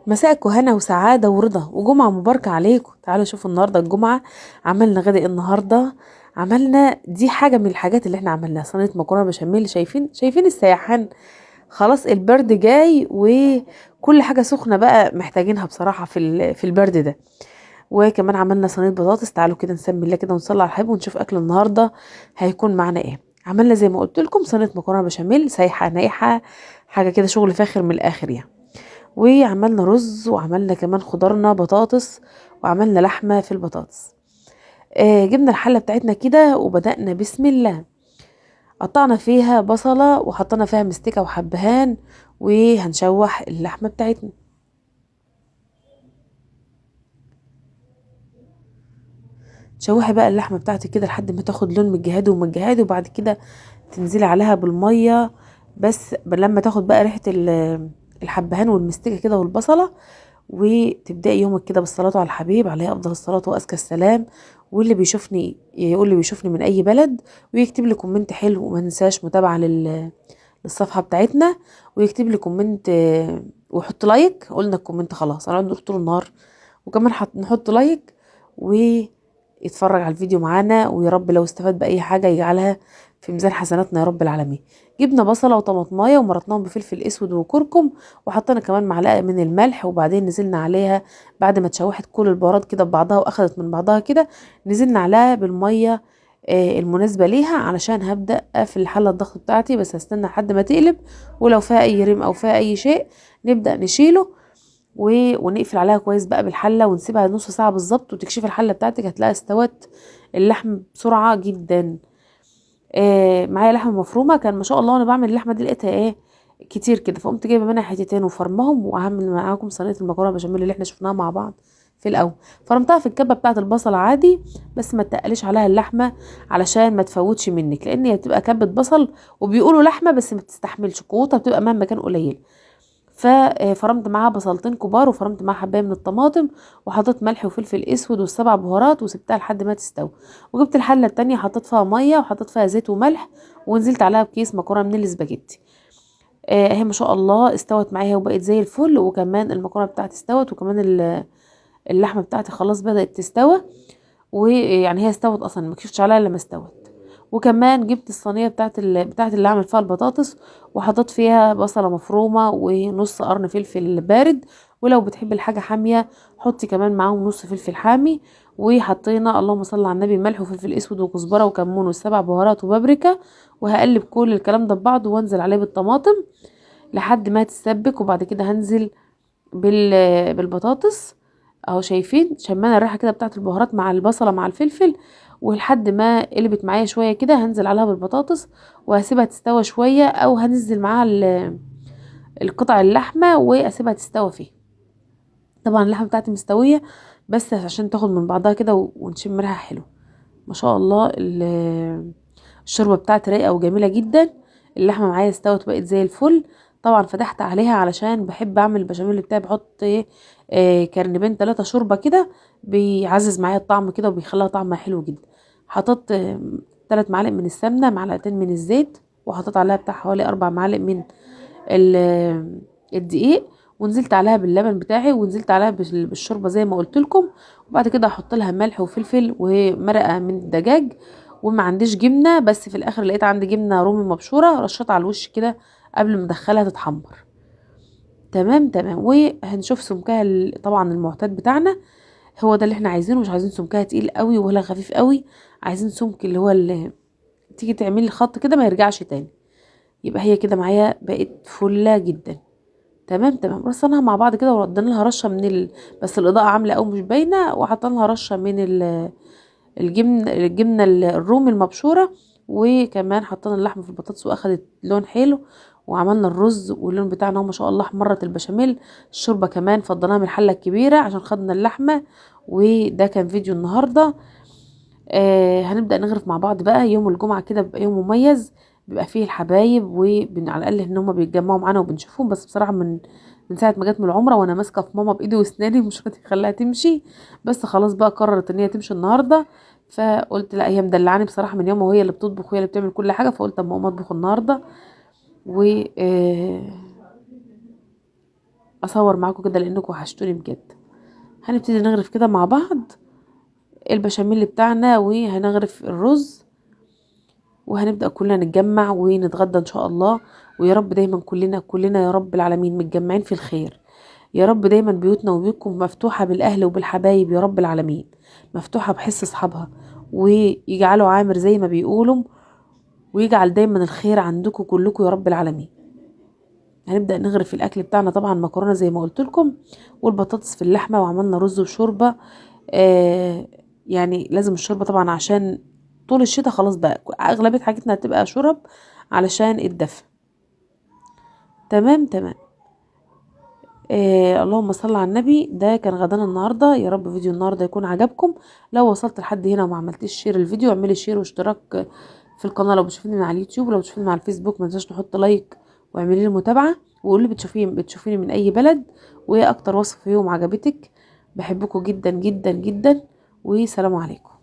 مساءكم هنا وسعادة ورضا وجمعة مباركة عليكم. تعالوا شوفوا النهاردة الجمعة عملنا غدا ايه. النهاردة عملنا دي حاجة من الحاجات اللي احنا عملناها، صينية مكرونة بشاميل. شايفين السياحان، خلاص البرد جاي وكل حاجة سخنة بقى محتاجينها بصراحة في البرد ده. وكمان عملنا صينية بطاطس. تعالوا كده نسمي الله كده ونصلي على الحبيب ونشوف اكل النهاردة هيكون معانا ايه. عملنا زي ما قلت لكم صينية مكرونة بشاميل سايحة نايحة، حاجة كده شغل فاخر من الاخر يعني. وعملنا رز، وعملنا كمان خضارنا بطاطس، وعملنا لحمة في البطاطس. جبنا الحلة بتاعتنا كده وبدأنا بسم الله. قطعنا فيها بصلة وحطينا فيها مستكة وحبهان، وهنشوح اللحمة بتاعتنا. تشوحي بقى اللحمة بتاعتك كده لحد ما تاخد لون من الجهاد ومن الجهاد، وبعد كده تنزلي عليها بالمية، بس لما تاخد بقى ريحة الحبهان والمستكة كده والبصلة. وتبدأي يومك كده بالصلاة على الحبيب عليه أفضل الصلاة وأزكى السلام. واللي بيشوفني يقول لي بيشوفني من أي بلد، ويكتب لي comment حلو، وما ننساش متابعة للصفحة بتاعتنا، ويكتب لي comment ويحط like. قلنا ال comment خلاص هنقعد نقول طول النهار، وكمان نحط like ويتفرج على الفيديو معانا، ويا رب لو استفاد بأي حاجة يجعلها في ميزان حسناتنا يا رب العالمين. جبنا بصلة وطماطماية ومرطناهم بفلفل اسود وكركم، وحطينا كمان معلقة من الملح، وبعدين نزلنا عليها بعد ما اتشوحت كل البهارات كده ببعضها واخدت من بعضها كده، نزلنا عليها بالمية المناسبة ليها، علشان هبدأ اقفل الحلة الضغط بتاعتي. بس هستنى لحد ما تقلب، ولو فيها اي ريم او فيها اي شيء نبدأ نشيله ونقفل عليها كويس بقى بالحلة، ونسيبها نص ساعة بالظبط، وتكشفي الحلة بتاعتك هتلاقيها استوت اللحم بسرعة جدا. معايا لحمه مفرومه، كان ما شاء الله وانا بعمل اللحمة دي لقيتها ايه كتير كده، فقمت جايبه منها حتتين وفرمهم، وهعمل معاكم صينية المكرونه بشاميل اللي احنا شفناها مع بعض في الاول. فرمتها في الكبه بتاعه البصل عادي، بس ما تقليش عليها اللحمة علشان ما تفوتش منك، لان هي بتبقى كبه بصل وبيقولوا لحمه بس ما بتستحملش قوتها، بتبقى مهما كان قليل. ففرمت معاها بصلتين كبار، وفرمت معاها حبايه من الطماطم، وحطيت ملح وفلفل اسود والسبع بهارات، وسبتها لحد ما تستوي. وجبت الحلة التانية حطيت فيها مية وحطيت فيها زيت وملح، ونزلت عليها بكيس مكرونه من الاسباجيتي. اهي ما شاء الله استوت معايا وبقت زي الفل، وكمان المكرونه بتاعتي استوت، وكمان اللحمة بتاعتي خلاص بدات تستوى، ويعني هي استوت اصلا ما كشفتش عليها لما استوت. وكمان جبت الصينية بتاعت اللي عمل فيها البطاطس، وحطيت فيها بصله مفرومه ونص قرن فلفل بارد، ولو بتحب الحاجة حامية حطي كمان معاهم نص فلفل حامي. وحطينا اللهم صل على النبي ملح وفلفل اسود وكزبره وكمون والسبع بهارات وبابريكا، وهقلب كل الكلام ده ببعض وانزل عليه بالطماطم لحد ما تتسبك. وبعد كده هنزل بالبطاطس اهو، شايفين شمانه الريحة كده بتاعت البهارات مع البصله مع الفلفل، ولحد ما قلبت معايا شوية كده هنزل عليها بالبطاطس وهسيبها تستوى شوية، او هنزل معاها القطع اللحمة واسيبها تستوى فيه. طبعا اللحمة بتاعتي مستوية بس عشان تاخد من بعضها كده ونشم ريحه حلو. ما شاء الله الشوربة بتاعتي رايقة وجميلة جدا، اللحمة معايا استوت وبقت زي الفل. طبعا فتحت عليها علشان بحب اعمل البشاميل بتاعي، بحط كرنبين 3 شوربة كده، بيعزز معايا الطعم كده وبيخليها طعمها حلو جدا. حطيت 3 معالق من السمنة، معلقتين من الزيت، وحطيت عليها بتاع حوالي 4 معالق من الدقيق، ونزلت عليها باللبن بتاعي، ونزلت عليها بالشوربه زي ما قلت لكم. وبعد كده هحط لها ملح وفلفل ومرقه من الدجاج، وما عنديش جبنه، بس في الاخر لقيت عندي جبنه رومي مبشوره رشيتها على الوش كده قبل ما ادخلها تتحمر. تمام تمام. وهنشوف سمكها طبعا المعتاد بتاعنا، هو ده اللي احنا عايزينه، مش عايزين سمكها تقيل قوي ولا خفيف قوي، عايزين سمك اللي هو اللي تيجي تعملي الخط كده ما يرجعش تاني. يبقى هي كده معايا بقت فله جدا. تمام تمام. رصيناها مع بعض كده وردينا لها رشه من بس الاضاءة عامله او مش باينة، وحطينا لها رشه من الجبنة الرومي المبشوره، وكمان حطينا اللحمة في البطاطس واخدت لون حلو، وعملنا الرز واللون بتاعنا ما شاء الله احمرت البشاميل. الشوربة كمان فضيناها من الحلة الكبيرة عشان خدنا اللحمة. وده كان فيديو النهارده. هنبدا نغرف مع بعض بقى. يوم الجمعة كده بيبقى يوم مميز، بيبقى فيه الحبايب وعلى الاقل ان هم بيتجمعوا معانا وبنشوفهم. بس بصراحة من ساعة ما جت من العمرة وانا ماسكه في ماما بايدي واسناني مش راضية اخليها تمشي، بس خلاص بقى قررت ان هي تمشي النهارده. فقلت لا، هي مدلعاني بصراحة من يوم، وهي اللي بتطبخ وهي اللي بتعمل كل حاجة، فقلت طب ما اقوم اطبخ النهارده. و اصور معاكم كده لانكم وحشتوني بجد. هنبتدي نغرف كده مع بعض البشاميل بتاعنا، وهنغرف الرز، وهنبدأ كلنا نتجمع ونتغدى ان شاء الله. ويا رب دايما كلنا كلنا يا رب العالمين متجمعين في الخير يا رب. دايما بيوتنا وبيوتكم مفتوحة بالأهل وبالحبايب يا رب العالمين، مفتوحة بحس أصحابها، ويجعلوا عامر زي ما بيقولوا، ويجعل دايما الخير عندكم كلكم يا رب العالمين. هنبدأ نغرف الأكل بتاعنا، طبعا مكرونة زي ما قلت لكم، والبطاطس في اللحمة، وعملنا رز وشوربة. يعني لازم الشوربة طبعا عشان طول الشتاء خلاص بقى أغلبية حاجتنا هتبقى شرب علشان الدفء. تمام تمام. اللهم صل على النبي. ده كان غدانا النهارده. يا رب فيديو النهارده يكون عجبكم. لو وصلت لحد هنا وما عملتيش share الفيديو، اعملي share واشتراك في القناة لو بتشوفيني من على اليوتيوب، ولو بتشوفيني من على الفيسبوك ما تنساش نحط like واعملي لي متابعه، وقولي بتشوفيني من اي بلد، وايه اكتر وصفه فيهم عجبتك. بحبكم جدا جدا جدا، وسلام عليكم.